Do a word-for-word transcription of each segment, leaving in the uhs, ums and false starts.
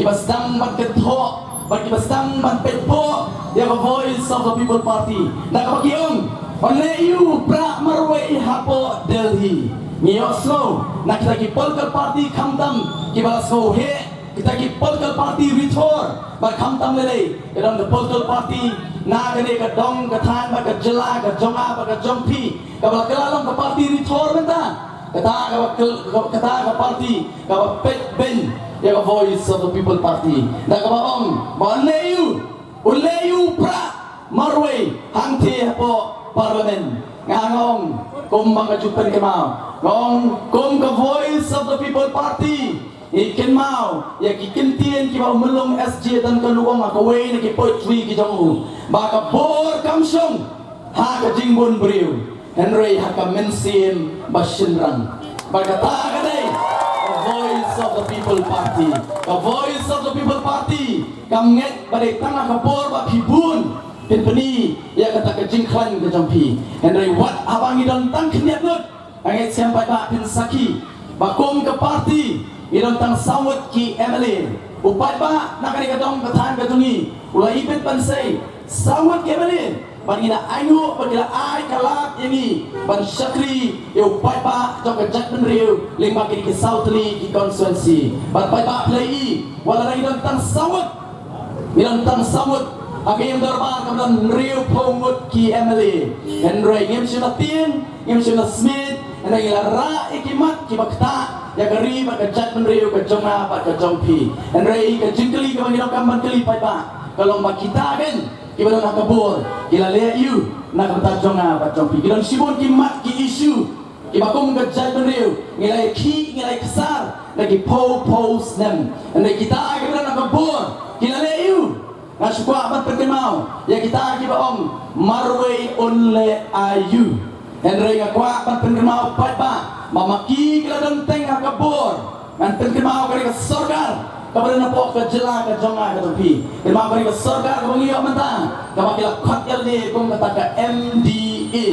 ba sdang ban kynthoh, bad kiba sdang ban peit pok ïa ka Voice of the People Party. Da kaba ki ong, ban leh ïa u prah marwei hapoh Delhi. Ngi ïohsngew na kita ki political party khamtam kiba la sngewheh, kita ki political party rithor, bad khamtam lei lei ka don ka political party na kane ka dong ka thaiñ bad ka jylla ka jong nga bad ka jong phi, kaba la kylla long ka party rithor mynta. Kata ka, kata ka party kaba peit beiñ ïa ka Voice of the People Party. Da kaba ong, ban leh ïa u, u leh ïa u prah marwei hangtei hapoh Parliament. Nga ong, kumba nga ju pynkynmaw, nga ong, kum ka Voice of the People Party, ngi kynmaw ïa ki kyntien kiba u Myllung S J Duncan u ong ha kawei na ki poetry ki jong u, ba ka bor kam shong ha ka jingbun briew, hynrei ha ka mynsiem ba shynrang. Bad kata ka dei ka Voice of the People Party. Ka Voice of the People Party kam ngeit ba dei tang ha ka bor ba phi bun phin pyni ïa kata ka jingkhlaiñ ka jong phi. Hynrei wat haba ngi don tang khyndiat ngut, nga ngeit skhem paidbah phin sakhi ba kum ka party ngi don tang saw ngut ki M L A. U paidbah na kane ka dong ka thaiñ ka jong ngi u la ibit ban sei saw ngut ki M L A. Bad ngi la ainguh bad ngi la ai ka lad ïa ngi ban shakri ïa u paidbah jong ka jaitbynriew lyngba kine ki saw tylli ki constituency. Bad paidbah phi la ïohi, wat la ngi don tang saw ngut, ngi don tang saw ngut ha ka ïing dorbar kaba don hynriewphew ngut ki M L A, hynrei ngim shym la tieng, ngim shym la smiej, hynrei ngi la rah ïa ki mat kiba ktah ïa ka ri bad ka jaitbynriew ka jong nga bad ka jong phi. Hynrei ka jingkylli kaba ngi donkam ban kylli paidbah ka long ba kita keiñ kiba don ha ka bor ki la leh aïu na ka bynta jong nga bad jong phi? Ki don shibun ki mat ki issue kiba kum ka jaitbynriew ngi la ïakhih, ngi la ïaksaid da ki phew phew snem. Hynrei kita kiba don ha ka bor ki la leh aïu? Nga shu kwah ban pynkynmaw ïa kita kiba ong marwei un leh aïu. Hynrei nga kwah ban pynkynmaw paidbah ba ma ki ki la don teng ha ka bor. Ngan pynkynmaw ka dei ka sorkar kaba don hapoh ka jylla ka jong nga ka jong phi. Kynmaw ka dei ka sorkar kaba ngi ïoh mynta, kaba ki la khot ïa lade kum kata ka M D A.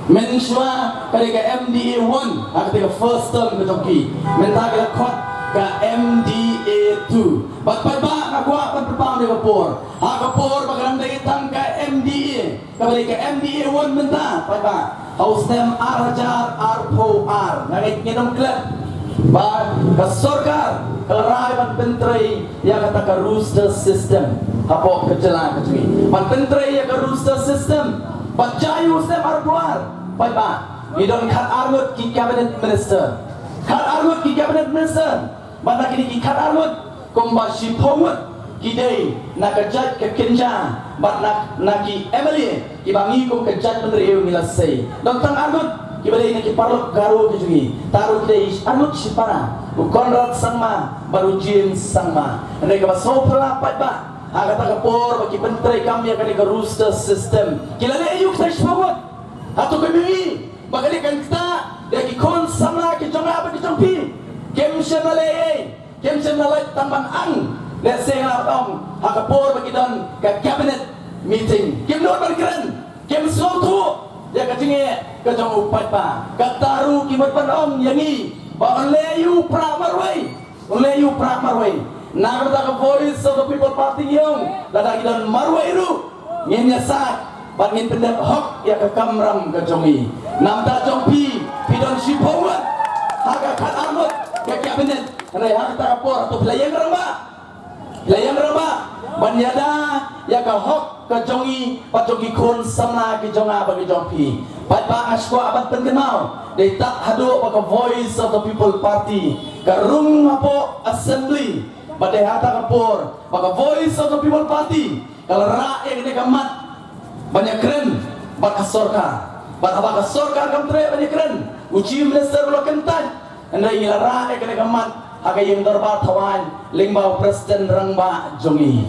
Mynshuwa ka dei ka M D A one, ha kata ka first term ka jong phi. Mynta ki la khot ka M D A two. Bad paidbah nga kwah ban pynpaw ïa ka por, ha ka por ba ka dang dei tang ka M D A, kaba dei ka M D A one mynta, paidbah, ha u snem ar hajar arphew ar, nga ngeit ngin ym klet ba ka sorkar ka la rai ban pyntrei ïa kata ka roster system hapoh ka jylla ka jong ngi. Ban pyntrei ïa ka roster system, bad jia ïa u snem arphew ar, paidbah, ngi don khat ar ngut ki cabinet minister. Khat ar ngut ki cabinet minister. Bad na kine ki khat ar ngut, kumba shiphew ngut ki dei na ka jait ka kynja, bad na, na ki M L A kiba ngi kum ka jaitbynriew ngi la sei. Don tang ar ngut kiba dei na ki paralok Garo ki jong ngi. Tang ruh ki dei ar ngut shipara, u Conrad Sangma bad u James Sangma. Hynrei kaba sngewphylla paidbah, ha kata ka por ba ki pyntreikam ïa kane ka roster system, ki la leh aïu kita shiphew ngut? Hato kim ïohi ba kane kan ktah ïa ki khun samla ki jong nga bad ki jong phi? Kim shym la leh ei. Kim shym la leit tang ban ang, lehse nga ong ha ka por ba ki don ka cabinet meeting. Kim nud ban kren, kim sngewthuh ïa ka jingeh ka jong u paidbah. Kata ruh ki mut ban ong ïa ngi ba un leh ïa u prah marwei, un leh ïa u prah marwei. Na ka bynta ka Voice of the People Party ngi ong, lada ki don marwei ruh ngin ïasaid bad ngin pyndep hok ïa ka kamram ka jong ngi. Namar jong phi, phi don shiphew ngut ha ka khat ar ngut ka cabinet. Hynrei ha kata ka por, hato phi la ïeng rangbah? Phi la ïeng rangbah ban ïada ïa ka hok ka jong ngi bad jong ki khun samla ki jong nga bad ki jong phi? Paidbah, nga shu kwah ban pynkynmaw, dei tad haduh ba ka Voice of the People Party ka rung hapoh Assembly, bad dei ha kata ka por ba ka Voice of the People Party ka la rah ïa kane ka mat ban ïakren bad ka sorkar. Bad haba ka sorkar kam treh ban ïakren, u Chief Minister u la kyntait. Hynrei ngi la rah ïa kane ka mat ha ka ïing dorbar thawaiñ lyngba u President rangbah jong ngi.